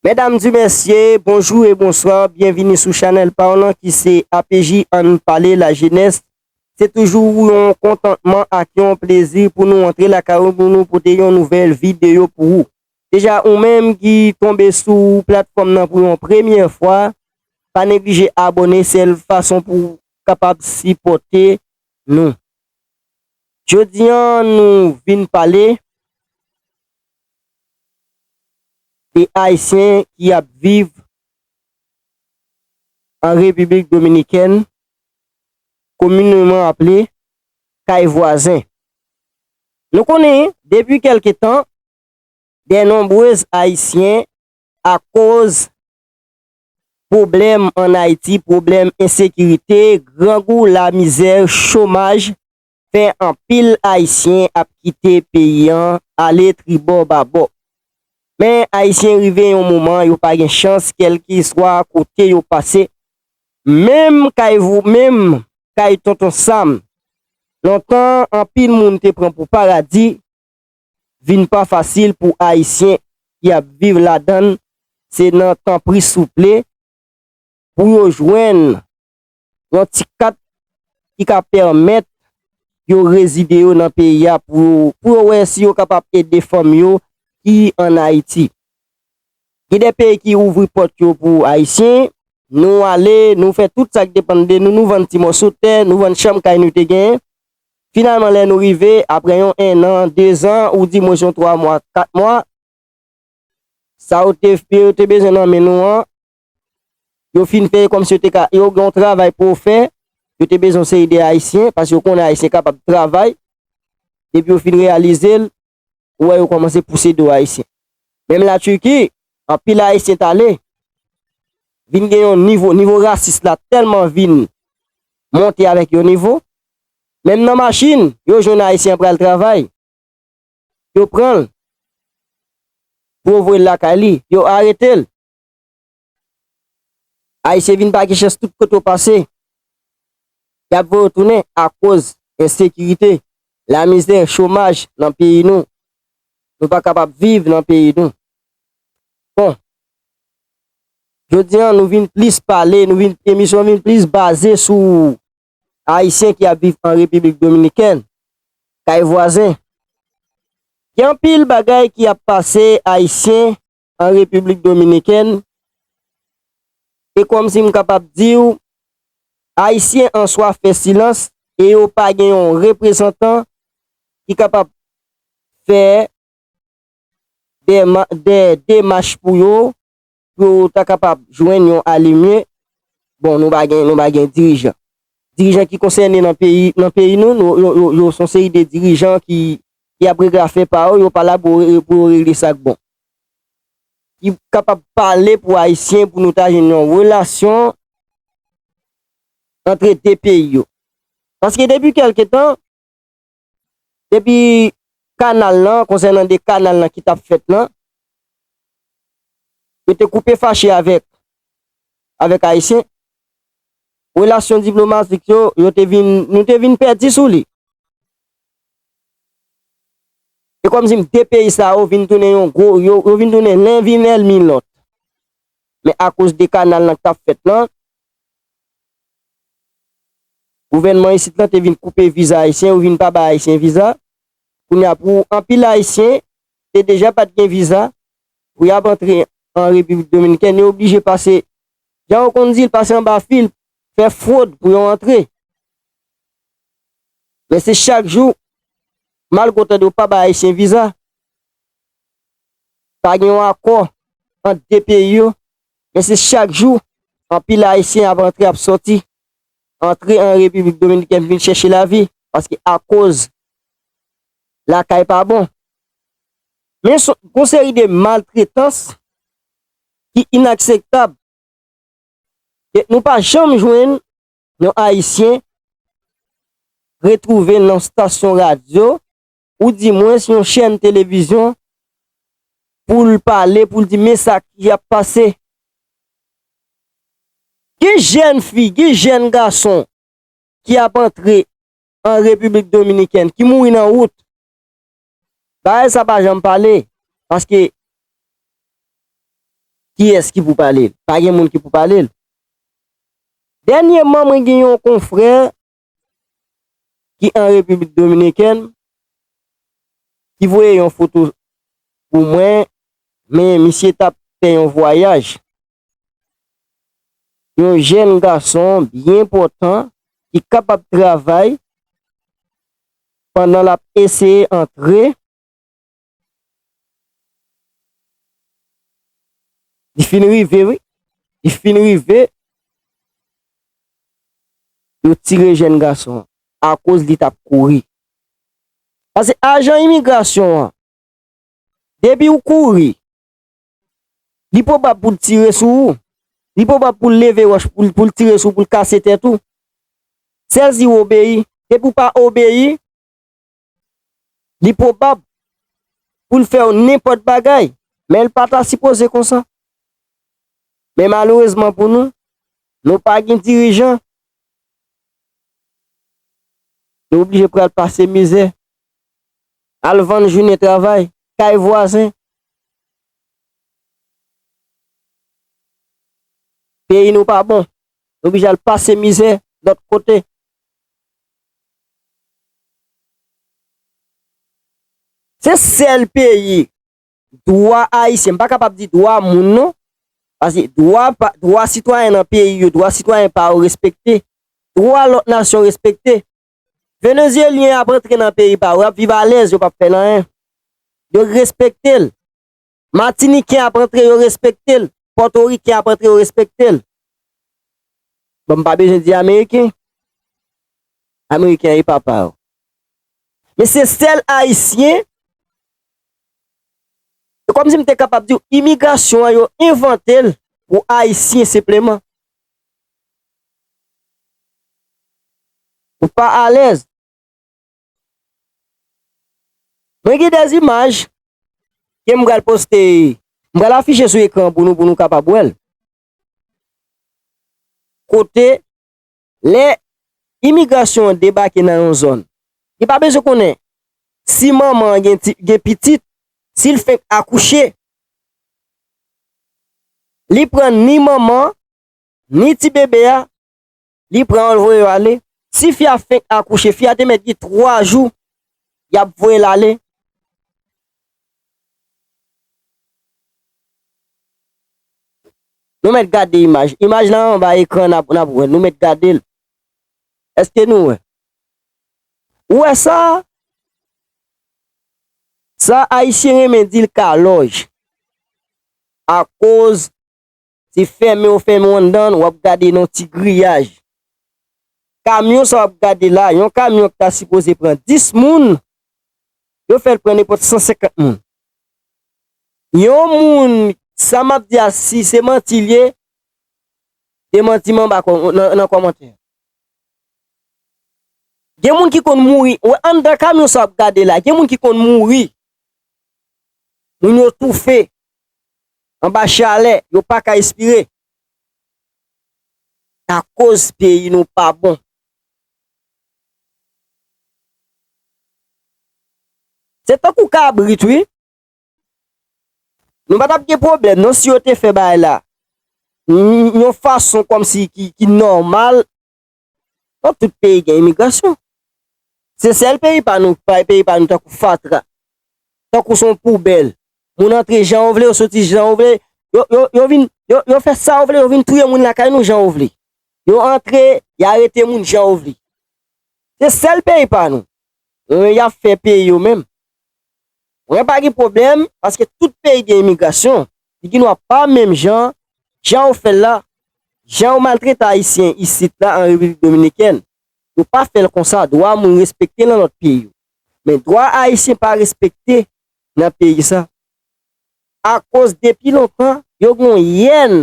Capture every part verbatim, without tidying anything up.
Medam di mesye, bonjou e bonswa, byenvini sou chanèl pa w lan ki se A P J Ann Pale Lajenès. Se toujou yon kontantman ak yon plezi pou nou antre lakay ou pou nou pote yon nouvèl videyo pou ou. Deja, ou menm ki tonbe sou platfòm nan pou yon premyè fwa, pa neglije abòne, sèl fason pou w kapab sipòte nou. Jodi a, nou vin pale de Ayisyen ki ap viv an Repiblik Dominikèn, komineman aple kay vwazen. Nou konnen, depi kèlke tan, de nonbrez Ayisyen, akoz pwoblèm ann Ayiti, pwoblèm ensekirite, grangou, lamizè, chomaj, fè anpil Ayisyen ap kite peyi a, ale tribò babò. Men Ayisyen rive yon moman, yo pa gen chans, kèlkeswa kote yo pase. Menm kay vou, menm kay Tonton Sam, lontan anpil moun te pran pou paradi, vin pa fasil pou Ayisyen ki ap viv ladan l, se nan tanpri souple pou yo jwenn yon ti kat ki ka pèmèt yo rezide yo nan peyi a pou, pou yo wè si yo kapab ede fanmi yo ki ann Ayiti. Gen de peyi ki ouvri pòt yo pou Ayisyen, nou ale, nou fè tout sa k depann de nou, nou vann ti mòso tè, nou vann chanm kay nou te genyen. Finalman, lè nou rive, apre yon ennan, dezan, oudimwens yon twa mwa, kat mwa, sa yo te, yo te bezwen nan men nou an, yo fin fè kòmsi yo te ka, yo gen yon travay pou yo fè, yo te bezwen yon seri de Ayisyen, paske yo konnen Ayisyen kapab travay, depi yo fin reyalize l, ou wè yo kòmanse pouse do Ayisyen. Menm Latiki, anpil Ayisyen t ale, vin gen yon nivo, nivo rasis la tèlman vin monte avèk yon nivo, menm nan machin, yo jwenn Ayisyen an pral travay, yo pran l, pou yo voye l lakay li, yo arete l. Ayisyen vin pa gen chans tout kote yo pase. Y ap voye yo tounen akoz ensekirite, lamizè, chomaj nan peyi nou. Nou pa kapab viv nan peyi nou. Bon, jodi a, nou vin plis pale, nou vin, emisyon vin plis baze sou Ayisyen ki ap viv an Repiblik Dominikèn, kay vwazen. Gen anpil bagay ki ap pase Ayisyen an Repiblik Dominikèn, e kòmsi m kapab di w, Ayisyen an swa fè silans e yo pa gen yon reprezantan ki kapab fè de, de demach pou yo, pou yo ta kapab jwenn yon ale mye. Bon, nou pa gen, nou pa gen dirijan. Dirijan ki konsène nan peyi, nan peyi nou, nou, yo, yo, yo se yon seri de dirijan ki, ki ap regle afè pa yo, yo pa la pou, pou yo regle sa k bon. Ki kapab pale pou Ayisyen, pou nou ta jwenn yon relasyon antre de peyi yo. Paske depi kèlke tan, depi kanal lan, konsènan de kanal lan ki t ap fèt lan, yo te koupe fache avèk, avèk Ayisyen. Relasyon diplomatik yo, yo te vin, nou te vin pèdi sou li. E kòmsi de peyi sa yo vin tounen yon gwo, yo, yo vin tounen len vin ènmi lòt. Men akoz de kanal lan k t ap fèt lan, gouvènman isit lan te vin koupe viza Ayisyen, yo vin pa bay Ayisyen viza. Kounye a, pou anpil Ayisyen, te deja pa t gen viza, pou y ap antre an Repiblik Dominikèn, yo oblije pase, jan yo konn di l, pase anba fil, fè fwod pou yo antre. Men se chak jou, malgre tande yo pa bay Ayisyen viza, pa gen yon akò ant de peyi yo, men se chak jou, anpil Ayisyen ap antre, ap sòti, antre an Repiblik Dominikèn vin chèche lavi, paske akoz lakay pa bon. Men se yon seri de maltretans ki inakseptab. E nou pa janm jwenn yon Ayisyen retwouve nan stasyon radyo, oudimwens yon chèn televizyon, pou l pale, pou l di, men sa ki ap pase. Gen jèn fi, gen jèn gason ki ap antre an Repiblik Dominikèn, ki mouri nan wout. Bagay sa pa janm pale, paske Kiyès ki pou pale l? Pa gen moun ki pou pale l. Dènyèman, mwen gen yon konfrè ki an Repiblik Dominikèn, ki voye yon foto pou mwen, men misye t ap fè yon vwayaj. Yon jèn gason byen pòtan ki kapab travay pandan l ap eseye antre. Li fin rive, wi. Li fin rive, yo tire jèn gason an akoz li t ap kouri. Paske ajan imigrasyon an, depi w kouri, li pwobab pou l tire sou ou. Li pwobab pou l leve wòch, pou l, pou l tire sou ou, pou l kase tèt ou. Sèl si w obeyi. Depi w pa obeyi, li pwobab pou l fè w nenpòt bagay, men l pa ta sipoze konsa. Men malerezman pou nou, nou pa gen dirijan. Nou oblije pral pase mizè, al vann jounen travay kay vwazen. Peyi nou pa bon. Nou oblije al pase mizè lòt kote. Se sèl peyi dwa ayisyen, m pa kapab di dwa moun non, paske dwa pa, dwa sitwayen nan peyi yo, dwa sitwayen pa yo respekte, dwa lòt nasyon respekte. Venezyelyen ap antre nan peyi pa yo, y ap viv alèz, yo p ap fè nanyen. Yo respekte l. Matiniken ap antre, yo respekte l. Pòtoriken ap antre, yo respekte l. Bon, m pa bezwen di Ameriken. Ameriken e papa yo. Men se sèl Ayisyen. Se kòmsi m te kapab di w, imigrasyon an, yo envante l pou Ayisyen senpleman. Ou pa alèz. Mwen gen dèzimaj ke m pral poste, m pral afiche sou ekran pou nou, pou nou kapab wè l. Kote, lè imigrasyon an debake nan yon zòn, li pa bezwen konnen si manman an gen ti, gen pitit, si l fenk akouche, li pran ni manman an, ni ti bebe a, li pran yo, l voye yo ale. Si fi a fenk akouche, fi a te mèt gen twa jou, y ap voye l ale. Nou mèt gade imaj. Imaj la anba ekran, n ap, n ap wè. Nou mèt gade l. Èske nou wè? Ou wè sa? Sa Ayisyen renmen di l kalòj. Akoz se fèmen yo fèmen w anndan, w ap gade nan ti griyaj. Kamyon sa w ap gade la, yon kamyon ki ta sipoze pran dis moun, yo fè l pran nenpòt san senkant moun. Yon moun, sa m ap di a, si se manti l ye, demanti m anba kò-, nan, nan kòmantè. Gen moun ki konn mouri, wè, anndan kamyon sa w ap gade la, gen moun ki konn mouri. Moun yo toufe anba chalè, yo pa ka espire. Akoz peyi nou pa bon. Se tankou kabrit, wi. Nou pa t ap gen pwoblèm, non, si yo te fè bagay la n-, yon fason kòmsi ki, ki nòmal. Bon, tout peyi gen imigrasyon. Se sèl peyi pa nou, pa, peyi pa nou tankou fatra. Tankou se yon poubèl. Moun antre jan yo vle, yo soti jan yo vle. Yo, yo, yo vin, yo, yo fè sa yo vle, yo vin touye moun lakay nou jan yo vle. Yo antre, y arete moun jan yo vle. Se sèl peyi pa nou. Mwen, y ap fè peyi yo menm. Mwen pa gen pwoblèm, paske tout peyi gen imigrasyon. Figi nou a pa menm jan, jan yo fè l la, jan yo maltrete Ayisyen isit la, an Repiblik Dominikèn. Yo pa fè l konsa, dwa moun respekte nan lòt peyi yo. Men dwa Ayisyen pa respekte nan peyi sa. Akoz depi lontan, yo gen yon yèn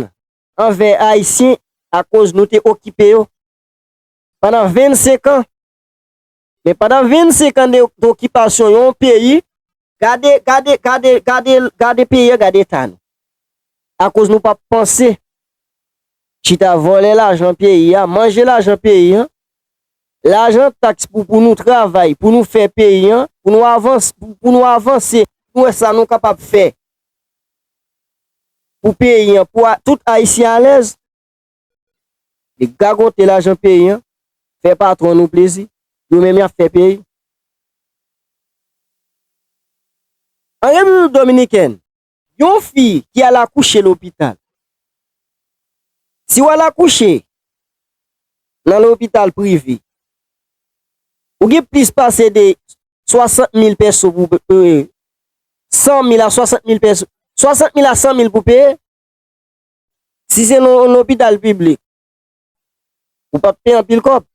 anvè Ayisyen akoz nou te okipe yo pandan vennsenk an. Men pandan vennsenk an de, dokipasyon yon peyi, gade, gade, gade, gade, gade peyi an, gade eta nou. Akoz nou pa panse. Chita vòlè lajan peyi a, manje lajan peyi an. Lajan taks pou, pou nou travay, pou nou fè peyi an, pou nou avanse, pou, pou nou avanse, pou nou wè sa nou kapab fè. pou peyi an, pou a, tout Ayisyen alèz. Li gagote lajan peyi an, fè patwon nou plezi, yo menm y ap fè peyi. An Repiblik Dominikèn, yon fi ki al akouche lopital. Si w al akouche nan lopital prive, ou gen plis pase de swasant mil peso pou, e, san mil a swasant mil peso, swasant mil a san mil pou peye. Si se nan yon lopital piblik, ou p ap peye anpil kòb.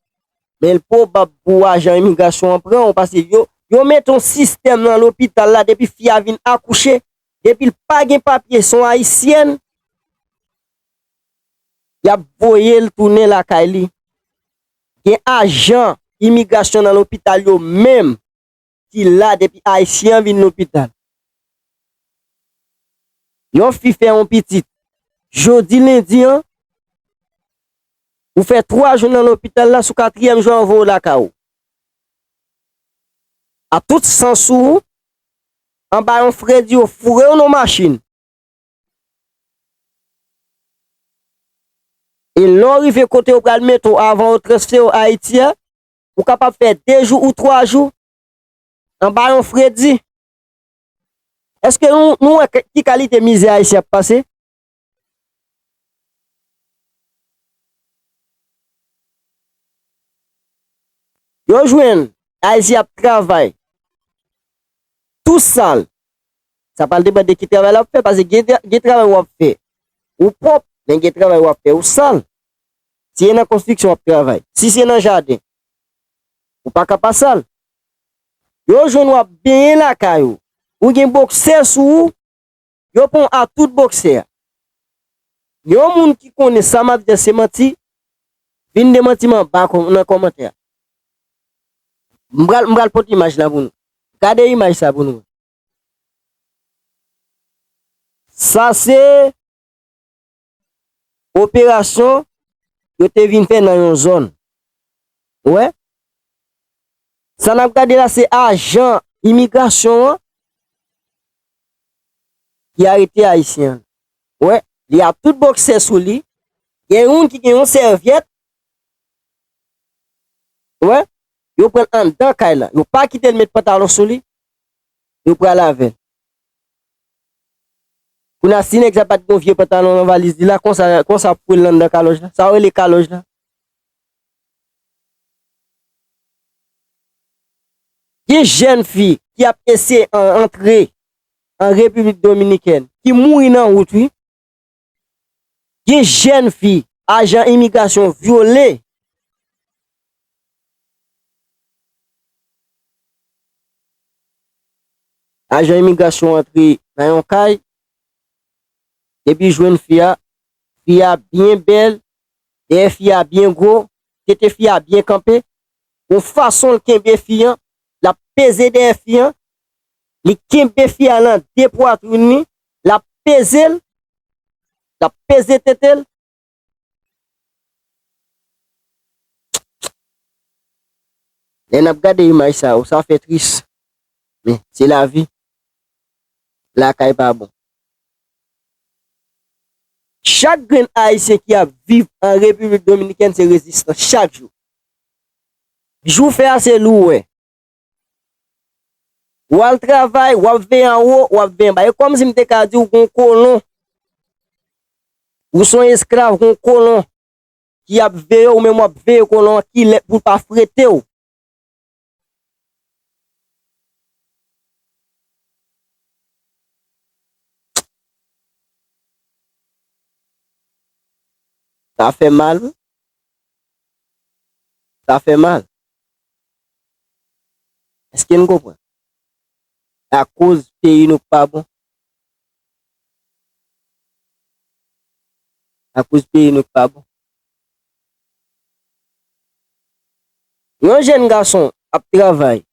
Men l pwobab pou ajan imigrasyon an pran w, paske yo, yo mete yon sistèm nan lopital la, depi fi a vin akouche, depi l pa gen papye, se yon ayisyèn, y ap voye l tounen lakay li. Gen ajan imigrasyon nan lopital yo menm ki la depi Ayisyen an vin lopital. Yon fi fè yon pitit jodi lendi an, ou fè twa jou nan lopital la, sou katriyèm jou an, yo voye w lakay ou. A tout sans ou, anba yon fredi, yo foure w nan machin. E lè w rive kote yo pral mete w, avan yo transfere w Ayiti a, ou kapab fè de jou ou twa jou anba yon fredi. Èske nou, nou wè ki kalite mizè Ayisyen ap pase? Yo jwenn Ayisyen ap travay tou sal. Sa pral depann de ki travay l ap fè, paske gen, gen travay w ap fè ou pwòp, men gen travay w ap fè ou sal. Si se nan konstriksyon w ap travay, si se nan jaden, ou pa ka pa sal. Yo jwenn w ap benyen lakay ou. Ou gen boksè sou ou, yo pran w a tout boksè a. Yon moun ki konnen sa m ap di a se manti, vin demanti m anba kò-, nan kòmantè a. M pral, m pral pote imaj la pou nou. Gade imaj sa pou nou. Sa se operasyon yo te vin fè nan yon zòn. Ou wè? Sa n ap gade la, se ajan imigrasyon an ki arete Ayisyen an. Ou wè? Li a tout boksè sou li. Gen youn ki gen yon sèvyèt. Ou wè? Yo pran l anndan kay la. Yo pa kite l met pantalon sou li. Yo pral avè l. Kounye a, si nèg sa pa t gen yon vye pantalon nan valiz li la, konsa, konsa pou l anndan kalòj la. Sa yo rele kalòj la. Gen jèn fi ki ap eseye an-, antre an Repiblik Dominikèn, ki mouri nan wout, wi. Gen jèn fi, ajan imigrasyon vyole. Ajan imigrasyon antre nan yon kay, epi jwenn fi a, fi a byen bèl, dèyè fi a byen gwo, tete fi a byen kanpe, yon fason l kenbe fi an, l ap peze dèyè fi an, li kenbe fi a nan de pwatrin li, l ap peze l, l ap peze tete l. Lè n ap gade imaj sa yo, sa fè tris. Men, se lavi. Lakay pa bon. Chak grenn Ayisyen ki ap viv an Repiblik Dominikèn se rezistans chak jou. Jou fè a se li w wè. W al travay, w ap veye anwo, w ap veye anba. E kòmsi m te ka di w gon kolon. Ou se yon esklav, gon kolon ki ap veye w, ou menm w ap veye kolon an kilè pou l pa frete w. Sa fè mal, wi. Sa fè mal. Èske n konprann? Akoz peyi nou pa bon. Akoz peyi nou pa bon. Yon jèn gason ap travay.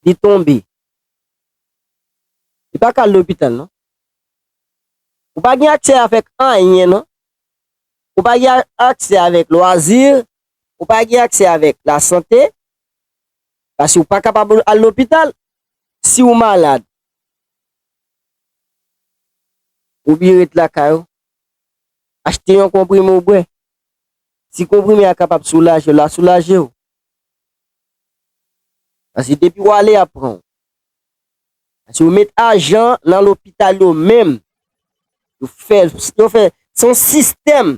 Li tonbe. Li pa ka al lopital, non. Ou pa gen aksè avèk anyen, non. Ou pa gen aksè avèk lwazi, ou pa gen aksè avèk lasante, paske ou pa kapab al lopital si ou malad. Ou byen ret lakay ou. Achte yon konprime ou bwè. Si konprime a kapab soulaje w, l a soulaje w. Paske depi w ale, y ap pran w. Paske yo met ajan nan lopital yo menm. Yo fè, yo fè, se yon sistèm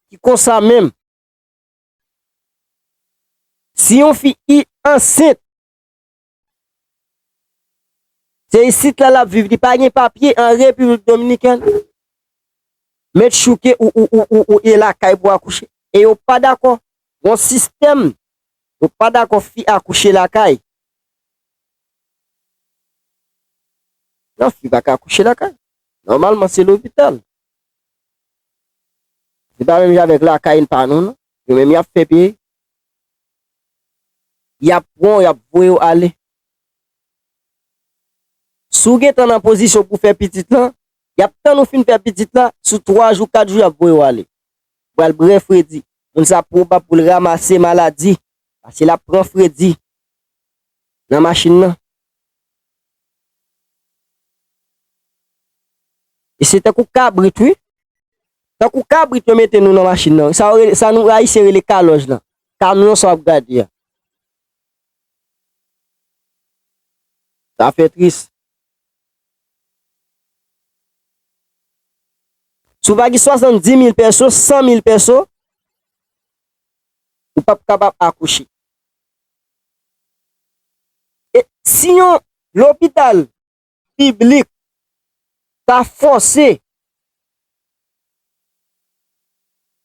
ki konsa menm. Si yon fi i ansent, se isit la l ap viv, li pa gen papye an Repiblik Dominikèn. Met chouke ou, ou, ou, ou, ou e lakay pou akouche. E yo pa dakò. Gon sistèm, yo pa dakò fi akouche lakay. Non, fi pa ka akouche lakay. Nòmalman, se lopital. Se pa menm jan avèk lakay pa nou, non. Yo menm, y ap fè peye. Y ap pran w, y ap voye w ale. Si w gentan nan pozisyon pou fè pitit lan, y ap tann ou fin fè pitit la, sou twa jou, kat jou, y ap voye w ale. Pral bwè fredi. Moun sa pwobab pou l ranmase maladi, paske l ap pran fredi nan machin nan. E se tankou kabrit, wi. Tankou kabrit yo mete nou nan machin nan. Sa yo rele, sa nou Ayisyen rele kalòj lan. Kamyon sa w ap gade a. Sa fè tris. Si w pa gen swasanndis mil pèso, san mil pèso, ou p ap kapab akouche. E si yon lopital piblik ta fòse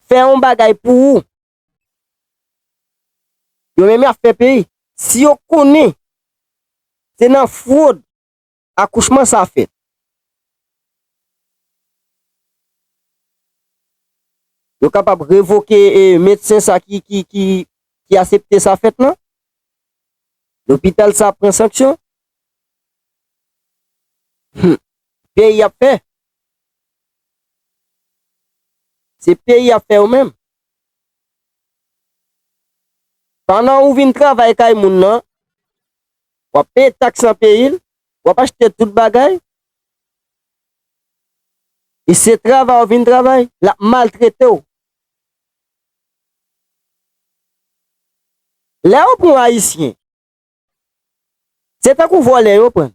fè yon bagay pou ou, yo menm y ap fè peyi. Si yo konnen se nan fwod akouchman sa fèt, yo kapab revoke, e, medsen sa ki, ki, ki, ki aksepte sa fèt lan. Lopital sa pran sanksyon. Hmm. Peyi ap fè. Se peyi ap fè ou menm. Pandan ou vin travay kay moun nan, w ap peye taks nan peyi l, w ap achte tout bagay, e se travay ou vin travay, l ap maltrete w. Lè yo pran Ayisyen, se tankou vòlè yo pran.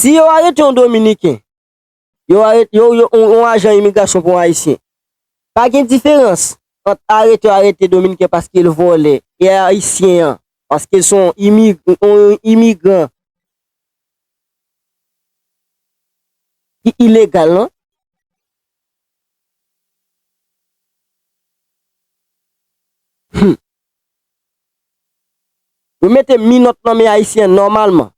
Si yo arete yon Dominiken, yo arete, yo, yo, yon, yon ajan imigrasyon pou yon Ayisyen, pa gen diferans ant arete yo arete Dominiken paske l vòlè, e Ayisyen an, paske l se yon imig-, yon imigran ki ilegal, non? Hmm. Yo mete minòt nan men Ayisyen nòmalman.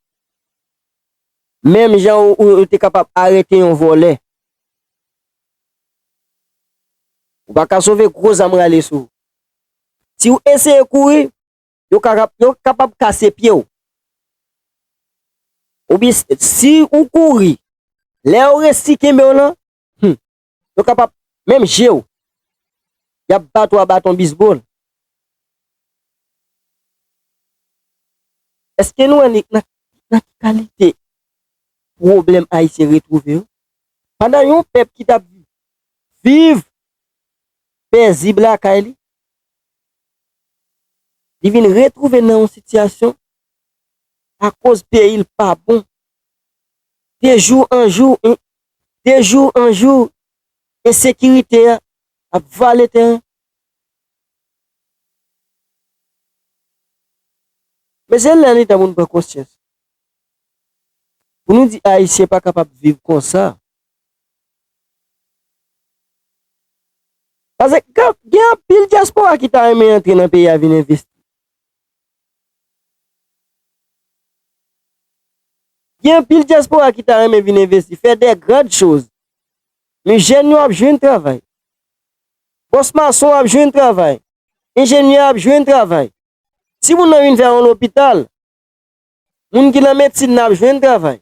Menm jan ou, ou, ou te kapab arete yon vòlè. Ou pa ka sove gwo zam rale sou ou. Si w eseye kouri, yo ka, yo kapab kase pye w. Oubyen si ou kouri, lè yo resi kenbe w lan, hmm, yo kapab menm je w. Y ap bat ou a baton bisbol. Èske nou wè ni-, nan, nan ki kalite pwoblèm Ayisyen retwouve yo? Pandan yon pèp ki t ap viv pezib lakay li, li vin retwouve nan yon sitiyasyon akoz peyi l pa bon. De jou an jou, en-, de jou an jou, ensekirite a ap vale teren. Men se lè li tan pou nou pran konsyans. Pou nou di Ayisyen pa kapab viv konsa. Paske gen, gen anpil dyaspora ki ta renmen antre nan peyi a vin envesti. Gen anpil dyaspora ki ta renmen vin envesti, fè de grand choz. Men jèn yo ap jwenn travay. Bòs mason ap jwenn travay. Enjenyè ap jwenn travay. Si moun nan vin fè yon lopital, moun ki nan medsin nan ap jwenn travay.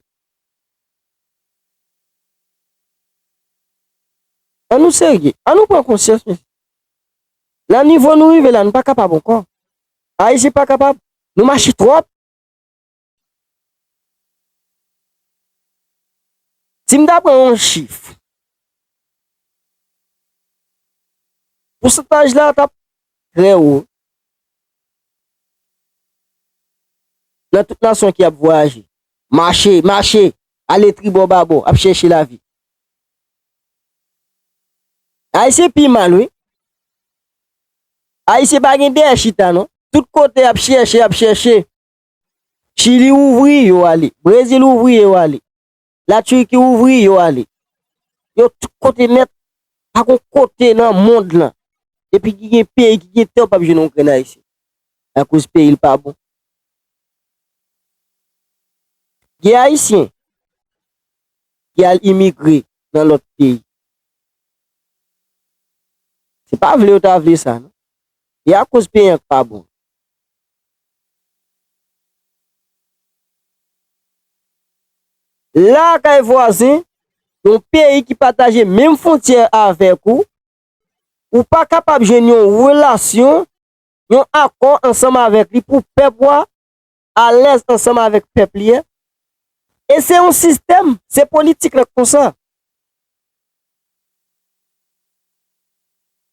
An nou serye, an nou pran konsyans, mesye. Nan nivo nou rive la, nou pa kapab ankò. Ayisyen pa kapab. Nou mache twòp. Si m ta pran yon chif, pousantaj la t ap trè wo. Nan tout nasyon ki ap vwayaje, mache, mache, ale tribò babò, ap chèche lavi. Ayisyen pi mal, wi. Ayisyen pa gen dèyè chita, non. Tout kote ap chèche, ap chèche. Chili ouvri, yo ale. Brezil ouvri, yo ale. Latiki ouvri, yo ale. Yo tout kote nèt, pa gon kote nan mond lan. Depi ki gen peyi, ki gen tè, w p ap jwenn yon grenn ayisyen. Akoz peyi l pa bon. Gen ayisyen ki al imigre nan lòt peyi. Se pa vle yo ta vle sa, non. E akoz peyi an k pa bon. Lakay vwazen, yon peyi ki pataje menm fwontyè avèk ou, ou pa kapab jwenn yon relasyon, yon akò ansanm avèk li pou pèp ou a alèz ansanm avèk pèp li a. E se yon sistèm, se politik la k konsa.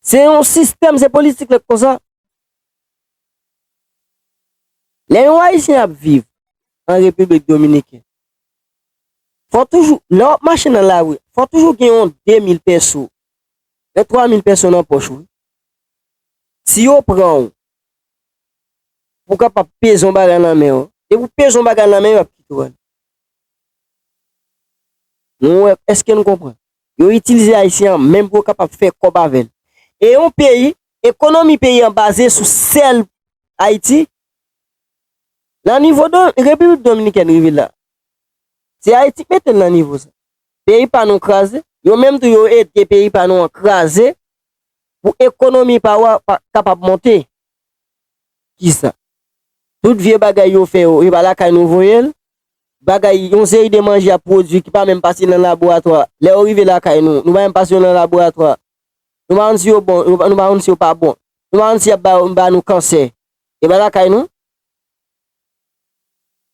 Se yon sistèm, se politik la k konsa. Lè yon Ayisyen ap viv an Repiblik Dominikèn, fò toujou, lè w ap mache nan lari, fò toujou gen yon de mil pèso, yon twa mil pèso nan pòch ou. Si yo pran w, pou w kapab peze yon bagay nan men w, depi w peze yon bagay nan men w, y ap kite w ale. Nou wè, èske nou konprann? Yo itilize Ayisyen an menm pou yo kapab fè kòb avè l. E yon peyi, ekonomi peyi an baze sou sèl Ayiti. Nan nivo do, Repiblik Dominikèn rive la, se Ayiti k mete l nan nivo sa. Peyi pa nou kraze, yo menm tou yo ede peyi pa nou an kraze pou ekonomi pa w a pa, kapab monte. Kisa? Tout vye bagay yo fè yo, e pa lakay nou voye l. Bagay, yon seri de manje y ap pwodui ki pa menm pase nan laboratwa. Lè yo rive lakay nou, nou pa menm pase yo nan laboratwa. Nou pa konn si yo bon, nou pa, nou pa konn si yo pa bon. Nou pa konn si y ap ba, ba nou kansè. E pa lakay nou.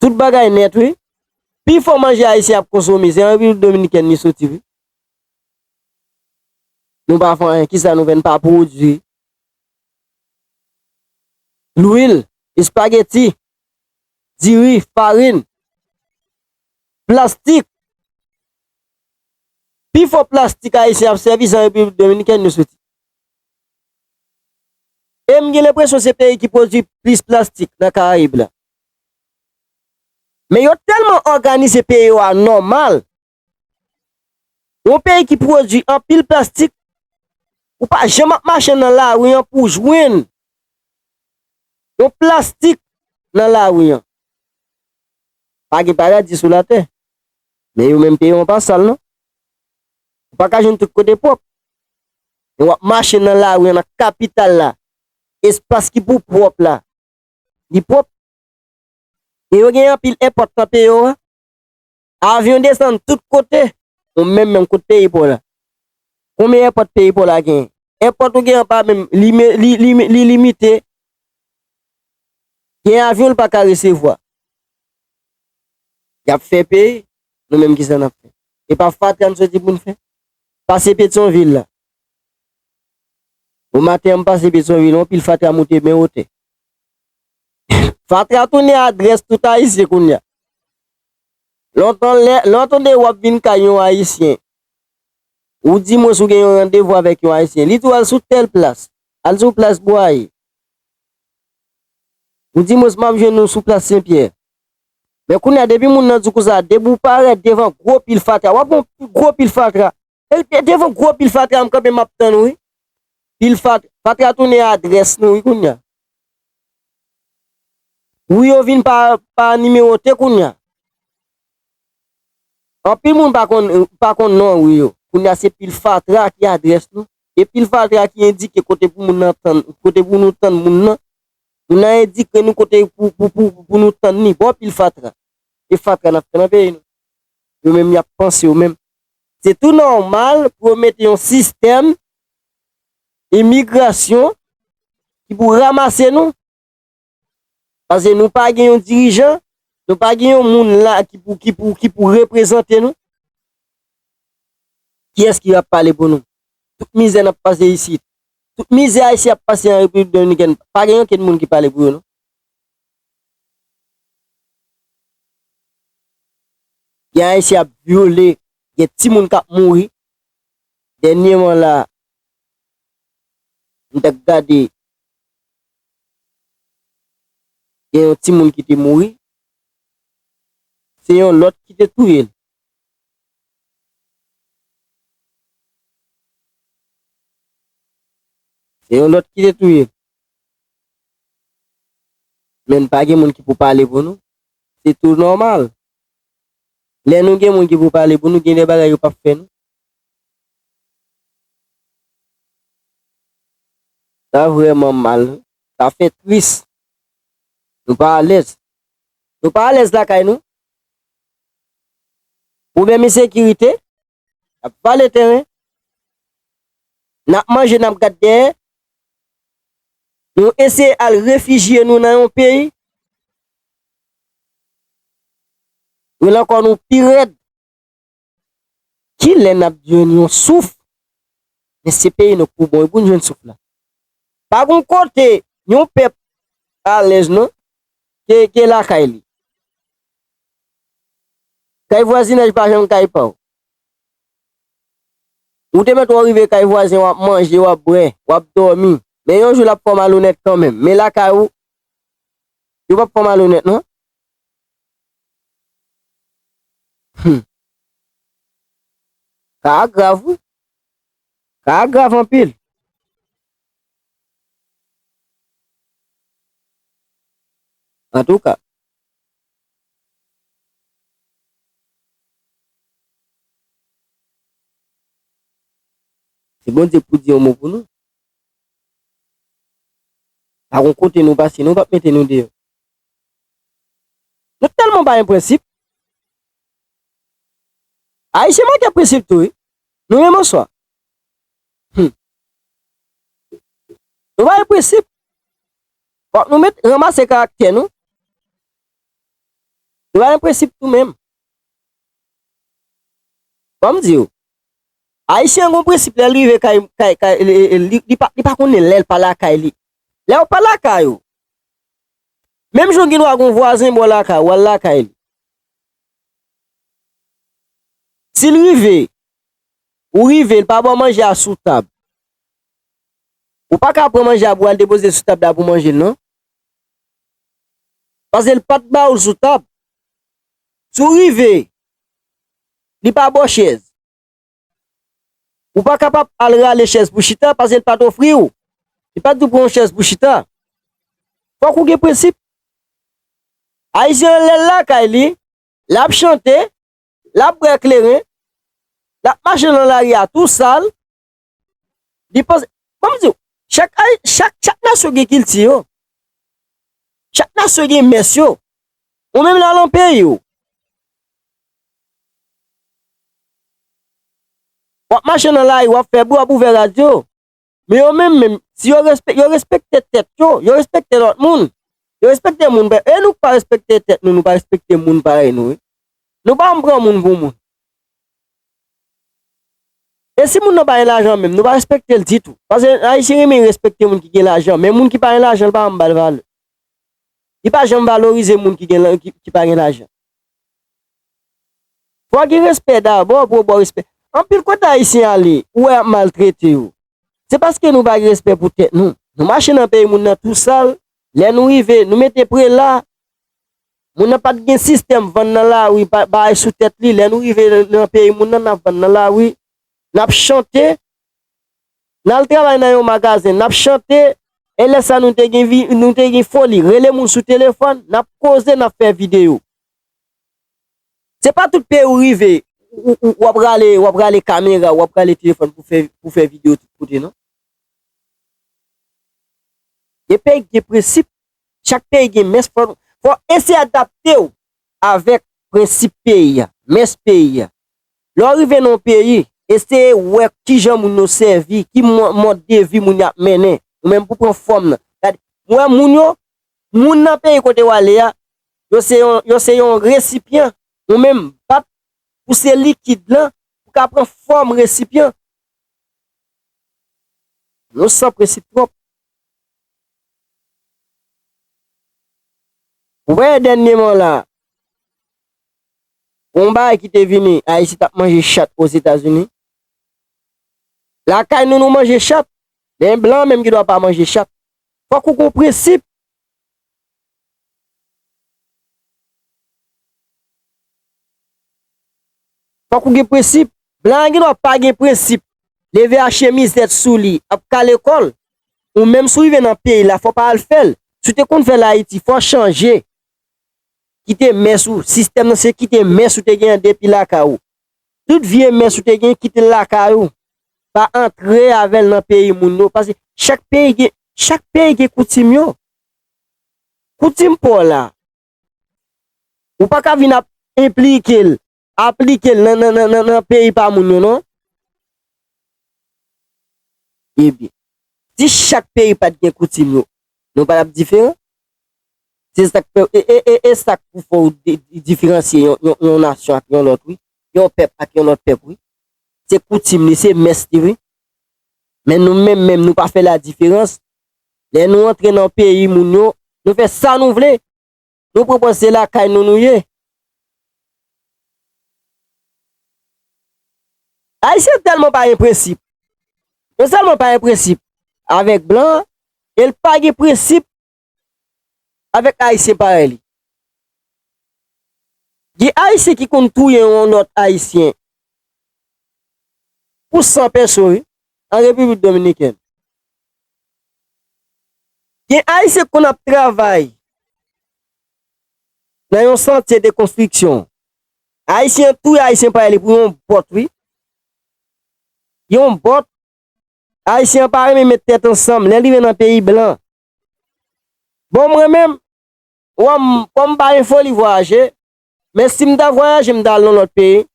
Tout bagay nèt, wi. Pifò manje Ayisyen ap konsome, se an Repiblik Dominikèn li soti, wi. Nou pa fè anyen. Kisa nou fè? Nou pa pwodui lwil, espageti, diri, farin, plastik. Pifò plastik Ayisyen ap sèvi, se an Repiblik Dominikèn yo soti. E m gen lenpresyon se peyi ki pwodui plis plastik nan Karayib la. Men yo tèlman òganize peyi yo a nòmal. Yon peyi ki pwodui anpil plastik, ou pa janm ap mache nan lari an pou w jwenn yon plastik nan lari an. Pa gen paradi sou latè. Men yo menm peyi yo pa sal, non. Ou pa ka jwenn tout kote pwòp. Men w ap mache nan lari an, nan kapital la. Espas ki pou pwòp la, li pwòp. E yo gen anpil èpòt nan peyi yo a. Avyon desann tout kote. Ou menm menm kot peyi pa w la. Konbyen èpòt peyi pa w la genyen? Èpòt ou gen an pa menm, li, li, li, li limite. Gen avyon l pa ka resevwa. Y ap fè peyi, nou menm kisa n ap fè? E pa fatra n soti pou n fè? Pase Petyonvil la. Bon maten an m pase Petyonvil, yon pil fatra moute byen wotè. Fatra tounen adrès tout Ayisyen kounye a. Lontan lè, lè w tande w ap vin kay yon Ayisyen, ou di mwens ou gen yon randevou avèk yon Ayisyen, li di w al sou tèl plas, al sou plas Bwaye. Ou di mwens m ap jwenn ou sou plas Senpyè. Men kounye a depi moun nan di w konsa, depi w parèt devan gwo pil fatra, w ap wè yon gwo pil fatra. E, e devan gwo pil fatra m kanpe m ap tann ou wi. Pil fat-, fatra tounen adrès nou wi kounye a. Wi yo vin pa, pa nimewote kounye a. Anpil moun pa konn, pa konn non wi yo. Kounye a se pil fatra ki adrès nou. E pil fatra ki endike kote pou moun nan tann, kote pou nou tann moun nan. Moun nan endike nou kote pou, pou, pou, pou nou tann li. Bon pil fatra. E fatra n ap fè nan peyi nou. Yo menm y ap panse yo menm. Se tou nòmal pou yo mete yon sistèm imigrasyon ki pou ranmase nou. Paske nou pa gen yon dirijan, nou pa gen yon moun la ki pou, ki pou, ki pou reprezante nou. Kiyès ki ap pale pou nou? Tout mizè n ap pase isit. Tout mizè Ayisyen ap pase an Repiblik Dominikèn, pa gen okenn moun ki pale pou yo, non. Gen Ayisyen ap vyole, gen timoun k ap mouri. Dènyèman la, m t ap gade, gen yon timoun ki te mouri, se yon lòt ki te touye l. Se yon lòt ki te touye l. Men pa gen moun ki pou pale pou nou. Se tou nòmal. Lè nou gen moun ki pou pale pou nou, gen de bagay yo p ap fè nou. Sa vrèman mal, wi. Sa fè tris. Nou pa alèz. Nou pa alèz lakay nou. Pwoblèm ensekirite, n ap vale teren. N ap manje, n ap gad dèyè. Nou eseye al refijye nou nan yon peyi. Yo la ankò nou pi rèd. Kilè n ap jwenn yon souf? Men se peyi nou k pou bon wi pou n jwenn souf la. Pa gon kote yon pèp alèz non, ke, ke lakay li. Kay vwazinaj pa janm kay pa w. Ou te mèt wè w rive kay vwazen, w ap manje, w ap bwè, w ap dòmi. Men yon jou l ap fè w malonèt kanmenm. Men lakay ou, yo p ap fè w malonèt non. Hmm. Ka a grav wi. Ka a grav anpil. Antouka, se Bondye pou di yon mo pou nou. Pa gon kote nou pase, nou p ap mete nou deyò. Nou tèlman pa gen prensip. Ayisyen manke prensip tou wi. Nou menm answa. Hmm. Nou pa gen prensip. Fòk nou met ranmase karaktè nou. Nou pa gen prensip tou menm. Ban m di w. Ayisyen gon prensip lè l rive kay, kay, kay, li, li, li pa, li pa konnen lè l pa lakay li. Lè w pa lakay ou. Menm jan w gen dwa gon vwazen bò lakay ou, w al lakay li. Si l rive, ou rive, l pa ba w manje a sou tab. Ou pa ka pran manje a pou w al depoze sou tab la pou w manje l non. Paske l pa t ba w l sou tab. Si w rive, li pa ba w chèz. Ou pa kapab al rale chèz pou chita paske l pa t ofri w. Li pa t di w pran yon chèz pou chita. Fòk ou gen prensip. Ayisyen an lè l lakay li, l ap chante, l ap bwè kleren, l ap mache nan lari a tou sal, li panse, ban m di w, chak, chak, chak nasyon gen kilti yo. Chak nasyon gen mès yo. Ou menm lè w nan peyi w, w ap mache nan lari, w ap fè bri, w ap ouvè radyo. Men yo menm menm, si yo respek-, yo respekte tèt yo, yo respekte lòt moun. Yo respekte moun, e nou k pa respekte tèt nou, nou pa respekte moun parèy nou, wi. Nou pa janm pran moun pou moun. E si moun nan pa gen lajan menm, nou pa respekte l ditou. Paske Ayisyen renmen respekte moun ki gen lajan, men moun ki pa gen lajan, l pa janm ba l valè. Li pa janm valorize moun ki gen la-, ki, ki pa gen lajan. Fò gen respè dabò pou w ba w respè. Anpil kote Ayisyen ale, ou wè y ap maltrete yo. Se paske nou pa gen respè pou tèt nou. Nou mache nan peyi moun nan tou sal. Lè nou rive, nou mete prela. Moun nan pa t gen sistèm vann nan lari, pa, bay sou tèt li. Lè nou rive nan peyi moun nan, n ap vann nan lari. N ap chante. N al travay nan yon magazen, n ap chante. E lè sa nou te gen vi-, nou te gen foli. Rele moun sou telefòn, n ap koze, n ap fè videyo. Se pa tout peyi ou rive, ou, ou, w ap rale, w ap rale kamera, w ap rale telefòn pou fè, pou fè videyo tout kote, non. Gen peyi ki gen prensip, chak peyi gen mès, fò, fò eseye adapte w avèk prensip peyi a, mès peyi a. Lè w rive nan yon peyi, eseye wè kijan moun yo sèvi, ki mò-, mòd de vi moun yo ap mennen. Ou menm pou pran fòm nan. Gade, mwen wè moun yo, moun nan peyi kote w ale a, yo se yon, yo se yon resipyan. Ou menm, bat pou se likid lan, ka pran fòm resipyan. Nou san prensip twòp. Ou wè dènyèman la, yon bagay ki te vini, Ayisyen t ap manje chat Ozetazini. Lakay nou, nou manje chat. Men blan menm gen dwa pa manje chat. Fòk ou gon prensip. Fòk ou gen prensip. Blan an gen dwa pa gen prensip. Leve a chemizèt sou li, ap kale kò l. Ou menm si w rive nan peyi la, fò w pa al fè l. Si w te konn fè l Ayiti, fò w chanje. Kite mès ou, sistèm nan se kite mès ou te genyen depi lakay ou. Tout vye mès ou te genyen, kite l lakay ou. Pa antre avè l nan peyi moun yo, paske chak peyi gen, chak peyi gen koutim yo. Koutim pa w la, ou pa ka vin ap enplike l, aplike l nan, nan, nan, nan, nan peyi pa moun yo, non. Ebyen, si chak peyi pa t gen koutim yo, nou pa t ap diferan. Se sa k fè, e, e, e, e sa k pou fè w di-, di-, diferansye yon, yon, yon nasyon ak yon lòt, wi. Yon pèp ak yon lòt pèp, wi. Se koutim li, se mès li, wi. Men nou menm, menm, nou pa fè ladiferans. Lè nou antre nan peyi moun yo, nou fè sa nou vle. Nou pran pòz se lakay nou nou ye. Ayisyen tèlman pa gen prensip. Non sèlman pa gen prensip avèk blan, e l pa gen prensip avèk Ayisyen parèy li. Gen Ayisyen ki konn touye yon lòt Ayisyen pou san peso, wi, an Repiblik Dominikèn. Gen Ayisyen ki konn ap travay nan yon santye de konstriksyon. Ayisyen touye Ayisyen parèy li pou yon bòt, wi. Yon bòt. Ayisyen an pa renmen met tèt ansanm lè l rive nan peyi blan. Bon, mwen menm, wè m, kòm m pa gen foli vwayaje, men si m ta vwayaje, m ta al nan lòt peyi.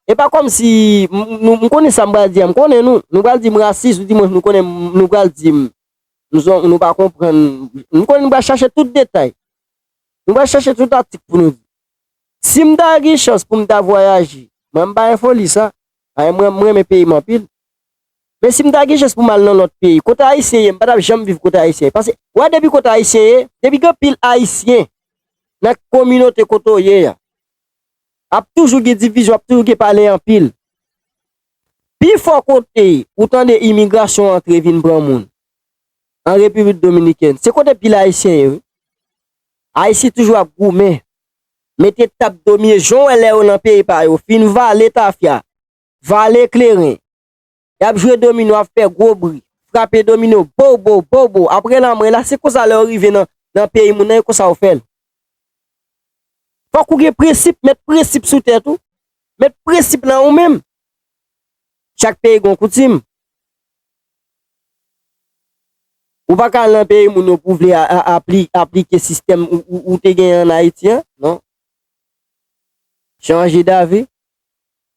E pa kòmsi m, m, m konnen sa m pral di a, m konnen nou, nou pral di m rasis, ou di mwen nou konnen m, nou pral di m, nou, nou pa konprann, m konnen nou pral chache tout detay. Nou pral chache tout atik pou nou di. Si m ta gen chans pou m ta vwayaje, mwen m pa gen foli sa. Ay, mwen, mwen renmen peyi m anpil. Men si m ta gen chans pou m al nan lòt peyi, kote Ayisyen ye, m pa t ap janm viv kote Ayisyen ye. Paske, w wè depi kote Ayisyen ye, depi gen anpil Ayisyen nan kominote kote w ye a, ap toujou gen divizyon, ap toujou gen pale anpil. Pifò kote ou tande imigrasyon antre vin pran moun an Repiblik Dominikèn, se kote pil Ayisyen ye, wi. Ayisyen toujou ap goumen, mete tap domine, jan w wè lè yo nan peyi pa yo, fin vale tafya, vale kleren. Y ap jwe domino, ap fè gwo bri, frape domino, bo, bo, bo, bo. Apre lanmò la, se konsa lè yo rive nan, nan peyi moun nan, e konsa yo fè l. Fòk ou gen prensip, met prensip sou tèt ou. Met prensip nan ou menm. Chak peyi gon koutim. Ou pa ka al nan peyi moun yo pou vle a, a, apli-, aplike sistèm ou, ou, ou te genyen ann Ayiti an, non. Chanje davi,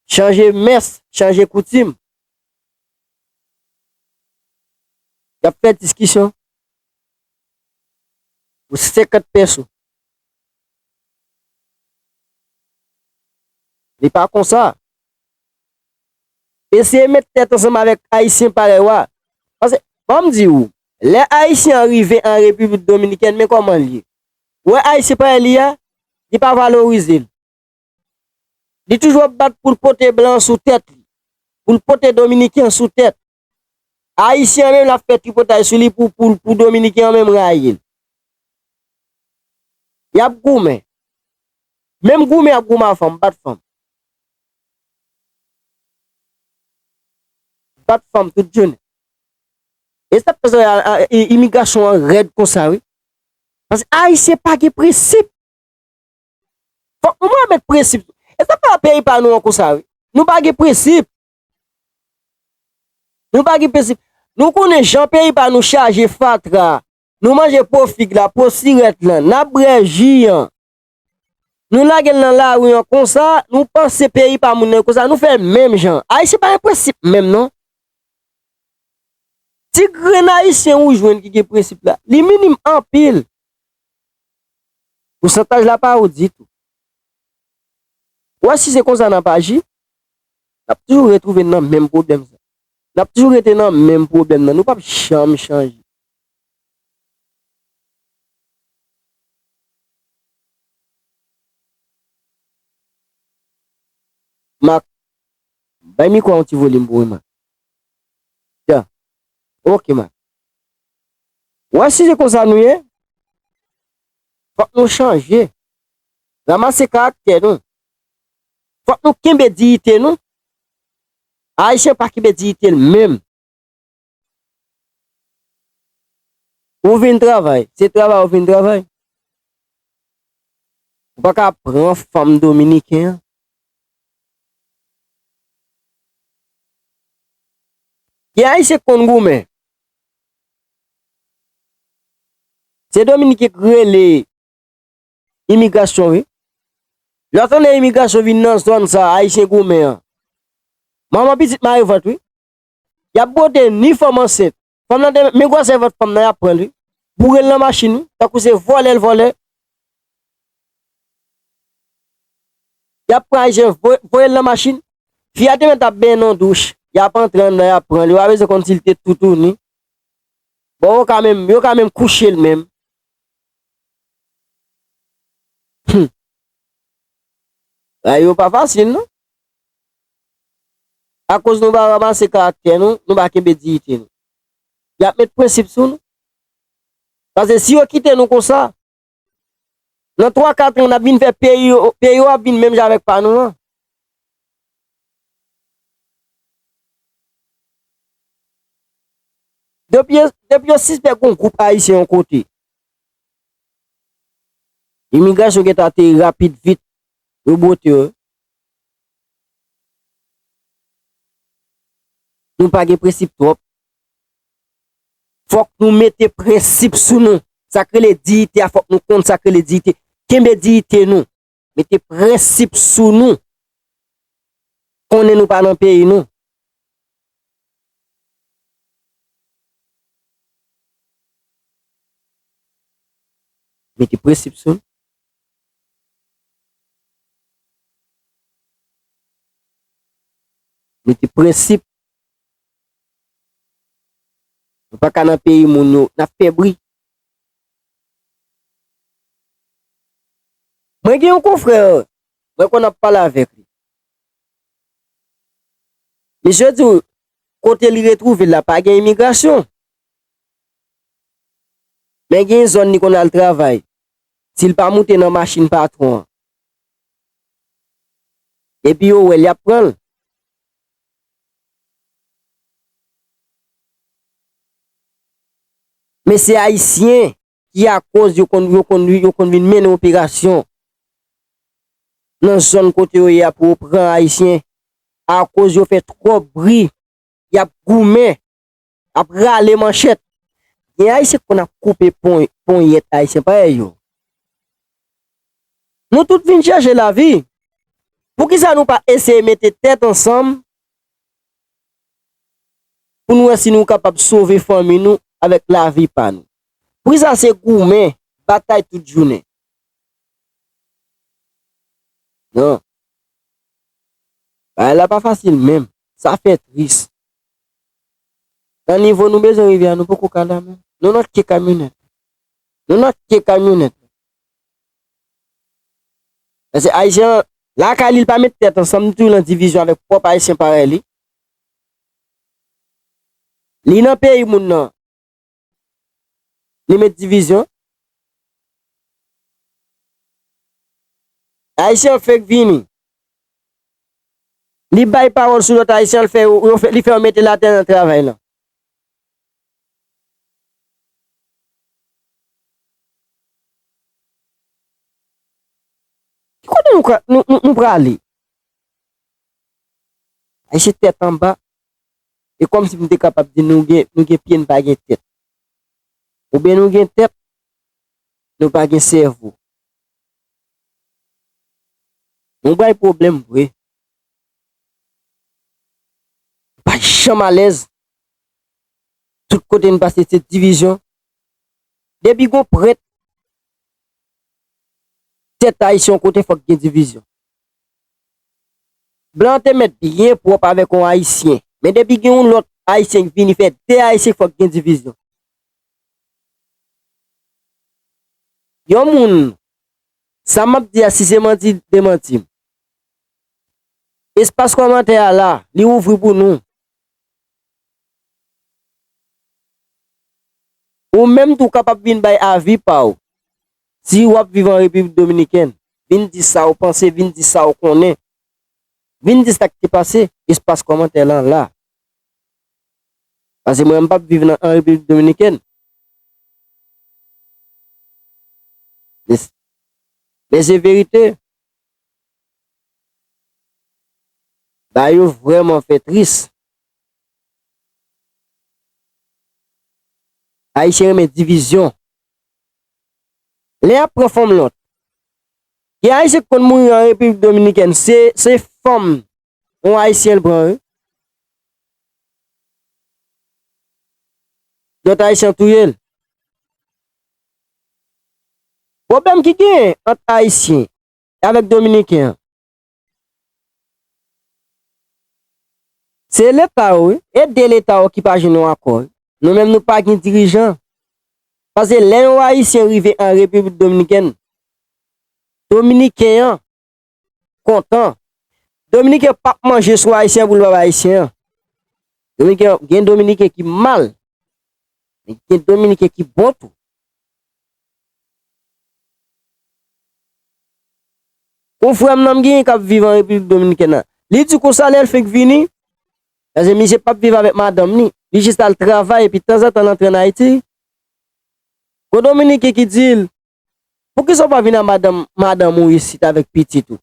chanje mès, chanje koutim. Y ap fè diskisyon pou senkant peso. Li pa konsa. Eseye met tèt ansanm avèk Ayisyen parèy w a. Paske, ban m di w, lè Ayisyen an rive an Repiblik Dominikèn, men kòman l ye. Ou wè Ayisyen parèy li a, li pa valorize l. Li toujou ap bat pou l pote blan sou tèt li, pou l pote Dominiken sou tèt. Ayisyen an menm, l ap fè tripotay sou li pou, pou, pou Dominiken an menm rayi l. Y ap goumen. Menm goumen y ap goumen a fanm, bat fanm. Bat fanm tout jounen. E sa k fè sa, a, a, i-, imigrasyon an rèd konsa, wi. Paske Ayisyen pa gen prensip. Fòk nou mwen met prensip. E sa pa peyi pa nou an konsa, wi. Nou pa gen prensip. Nou pa gen prensip. Nou konnen jan peyi pa nou chaje fatra. Nou manje po fig la, po sirèt lan, n ap bwè ji an. Nou lage l nan lari an konsa, nou panse peyi pa moun nan konsa, nou fè menm jan. Ayisyen pa gen prensip menm, non. Ti grenn Ayisyen ou jwenn ki gen prensip la, li minim anpil. Pousantaj la pa wo ditou. Ou wè si se konsa n ap aji, N ap toujou retwouve n nan menm pwoblèm sa. N ap toujou rete nan menm pwoblèm nan. Nou p ap janm chanje. Mak, bay mikwo a yon ti volim pou mwen, Mak. Ya. Ok, Mak. Ou wè, si se konsa nou ye, fòk nou chanje. Ranmase karaktè nou. Fòk nou kenbe diyite nou. Ayisyen pa kenbe diyite l menm. Ou vin travay, se travay ou vin travay. Ou pa ka pran fanm dominiken an. Gen Ayisyen k konn goumen. Se Dominiken k rele imigrasyon, wi. Lè w tande imigrasyon vin nan zòn sa, Ayisyen goumen an. Manman pitit mare vant, wi. Y ap bwote ni fanm ansent. Fanm nan te, men gwosè vant fanm nan, y ap pran l, wi. Boure l nan machin, wi. Tankou se vòlè l vòlè. Y ap pran Ayisyen, voye, voye l nan machin. Fi a te mèt ap benyen nan douch. Y ap antre anndan, y ap pran l. Yo pa bezwen konn si l te toutouni. Bon, yo ka menm, yo ka menm kouche l menm. Hum. Bagay yo pa fasil, non. Akoz nou pa ranmase karaktè nou, nou pa kenbe diyite nou. Y ap met prensip sou nou. Paske si yo kite nou konsa, nan twa, kat an, n ap vin fè peyi yo, peyi yo ap vin menm jan avèk pa nou an. Depi, depi yo sispèk gon gwoup Ayisyen yon kote, imigrasyon gentan ateri rapid vit, yo bwote yo. Nou pa gen prensip twòp. Fòk nou mete prensip sou nou. Sa k rele diyite a, fòk nou konn sa k rele diyite. Kenbe diyite nou. Mete prensip sou nou. Konnen nou pa nan peyi nou. Mete prensip sou nou. Mete prensip. Nou pa ka nan peyi moun yo, n ap fè bri. Mwen gen yon konfrè, mwen konn ap pale avèk li. Misye di w, kote li retwouve l la, pa gen imigrasyon. Men gen zòn li konn al travay. Si l pa moute nan machin patwon an, epi yo wè l, y ap pran l. Men se Ayisyen ki akoz yo konn, yo konn, yo konn vin mennen operasyon nan zòn kote yo ye a pou yo pran Ayisyen, akoz yo fè twòp bri, y ap goumen, ap rale manchèt. Gen Ayisyen k konn ap koupe pon-, ponyèt Ayisyen parèy yo. Nou tout vin chèche lavi. Poukisa nou pa eseye mete tèt ansanm pou n wè si nou kapab sove fanmi nou avèk lavi pa nou? Poukisa se goumen, batay tout jounen? Non. Bagay la pa fasil menm. Sa fè tris. Nan nivo nou bezwen rive a, nou poko ka la menm. Nou nan ke kamyonèt. Nou nan ke kamyonèt. Paske Ayisyen an, lakay li, li pa met tèt ansanm, li toujou nan divizyon avèk pwòp Ayisyen parèy li. Li nan peyi moun nan, li met divizyon. Ayisyen an fenk vini. Li bay pawòl sou lòt Ayisyen, li fè yo, yo fè, li fè yo mete l atè nan travay lan. Ki kote nou ka, nou, nou, nou prale? Ayisyen tèt anba. E kòmsi m te kapab di nou gen, nou gen pye, n pa gen tèt. Oubyen nou gen tèt, nou pa gen sèvo. Nou bay pwoblèm vre. Nou pa janm alèz. Tout kote n pase, se divizyon. Depi gon prèt tèt Ayisyen yon kote, fòk gen divizyon. Blan te mèt byen pwòp avèk yon Ayisyen. Men depi gen yon lòt Ayisyen ki vini fè de Ayisyen, fòk gen divizyon. Yon moun, sa m ap di a, si se manti, demanti m. Espas kòmantè a la, li ouvri pou nou. Ou menm tou kapab vin bay avi pa w. Si w ap viv an Repiblik Dominikèn, vin di sa w panse, vin di sa w konnen. Vin di sa k te pase, espas kòmantè lan la. Paske mwen, m p ap viv nan, an Repiblik Dominikèn. Men, men se verite. Bagay yo vrèman fè tris. Ayisyen renmen divizyon. Lè y ap pran fanm lòt. Gen Ayisyen k konn mouri an Repiblik Dominikèn, se, se fanm yon Ayisyen l pran, wi. Lòt Ayisyen touye l. Pwoblèm ki genyen ant Ayisyen avèk Dominiken an, se Leta yo, wi. E de Leta yo ki pa jwenn yon akò, wi. Nou menm, nou pa gen dirijan. Paske lè yon Ayisyen rive an Repiblik Dominikèn, Dominiken an kontan. Dominiken p ap manje sou Ayisyen pou l pa bay Ayisyen an. Dominiken, gen Dominiken ki mal. Men gen Dominiken ki bon tou. Yon frè m nan m genyen k ap viv an Repiblik Dominikèn nan. Li di konsa lè l fenk vini, paske misye p ap viv avèk madanm li. Li jis al travay epi tanzantan l antre ann Ayiti. Gon Dominiken ki di l, "Poukisa w pa vin ak madanm, madanm ou isit avèk pitit ou?"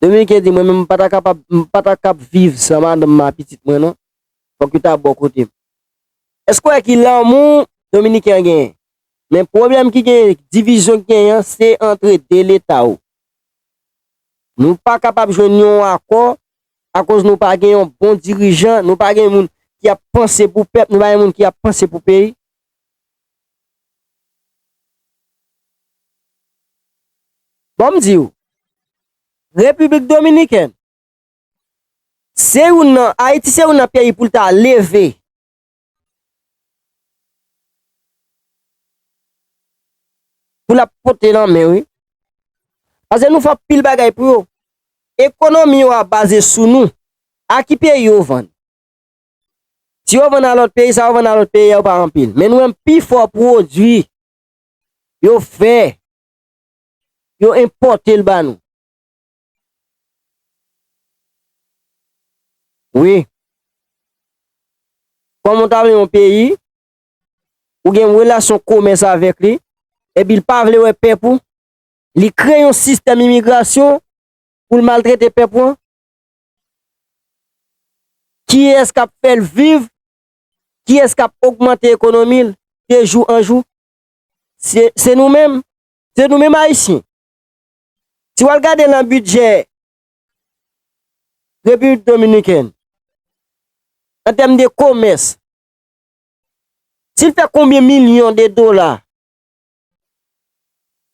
Dominiken di, "Mwen menm, m pa ta kapab, m pa ta kab viv san madanm mwen ak pitit mwen, non. Fòk yo ta bò kote m." Èske w wè ki lanmou Dominiken an genyen? Men pwoblèm ki genyen, divizyon ki genyen an, se antre de Leta yo. Nou pa kapab jwenn yon akò akoz nou pa gen yon bon dirijan, nou pa gen moun ki ap panse pou pèp, nou pa gen moun ki ap panse pou peyi. Bon, m di w, Repiblik Dominikèn, se youn nan, Ayiti se youn nan peyi pou l ta leve. Pou l ap pote nan men, wi. Paske nou fè anpil bagay pou yo. Ekonomi yo a baze sou nou. A ki peyi yo vann? Si yo vann a lòt peyi, sa yo vann a lòt peyi a, yo pa anpil. Men nou menm, pi fò pwodui yo fè, yo enpòte l ba nou. Wi. Kòman w ta vle yon peyi, ou gen relasyon komès avèk li, epi l pa vle wè pèp ou, li kreye yon sistèm imigrasyon pou l maltrete pèp ou an? Kiyès k ap fè l viv? Kiyès k ap ogmante ekonomi l de jou an jou? Se, se nou menm. Se nou menm Ayisyen. Si w al gade nan bidjè Repiblik Dominikèn, an tèm de komès, si l fè konbyen milyon de dola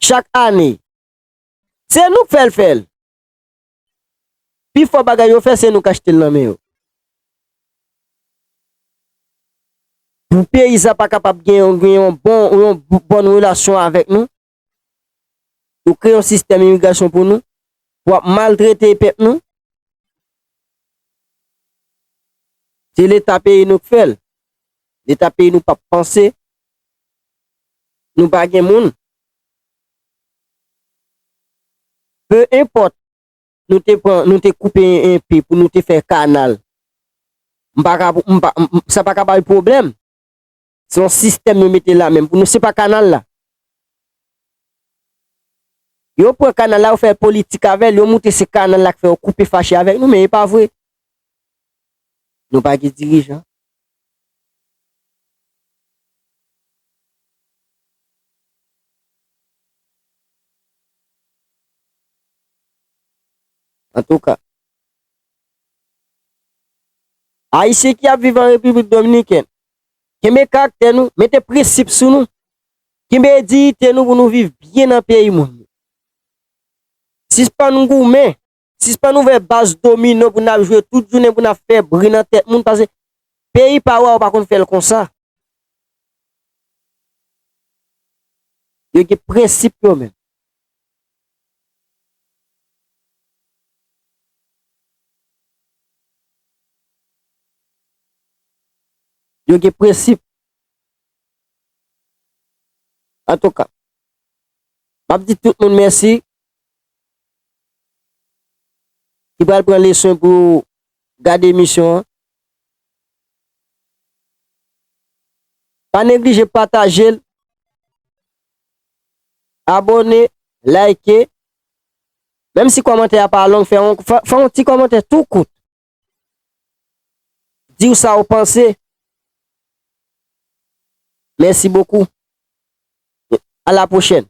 chak ane, se nou k fè l fè l. Pi fò bagay yo fè, se nou k achte l nan men yo. Pou peyi sa pa kapab gen yon, gen yon bon, yon bòn relasyon avèk nou, yo kreye yon sistèm imigrasyon pou nou, pou ap maltrete pèp nou. Se Leta peyi nou k fè l. Leta peyi nou p ap panse. Nou pa gen moun. Pe enpòt, nou te pran, nou te koupe en, en pe pou nou te fè kanal. M pa ka, m pa, m, m, sa pa ka bay pwoblèm. Se yon sistèm yo mete la menm pou nou, se pa kanal la. Yo pran kanal la, yo fè politik avè l, yo montre se kanal la k fè yo koupe fache avèk nou, men e pa vre. Nou pa gen dirijan. Antouka, Ayisyen ki ap viv an Repiblik Dominikèn, kenbe karaktè nou, mete prensip sou nou, kenbe diyite nou pou nou viv byen nan peyi moun. Sispann goumen, Sispann ouvè baz domino pou n ap jwe tout jounen, pou n ap fè bri nan tèt moun, paske peyi pa w a, ou pa konn fè l konsa. Yo gen prensip yo menm. Yo gen prensip. Antouka, m ap di tout moun mèsi ki pral pran leson pou gade emisyon an. Pa neglije pataje l, abòne, like. Menm si kòmantè a pa long, fè yon, fè, fè yon ti kòmantè tou kout. Di w sa w panse. Mèsi bokou. A la pwochèn.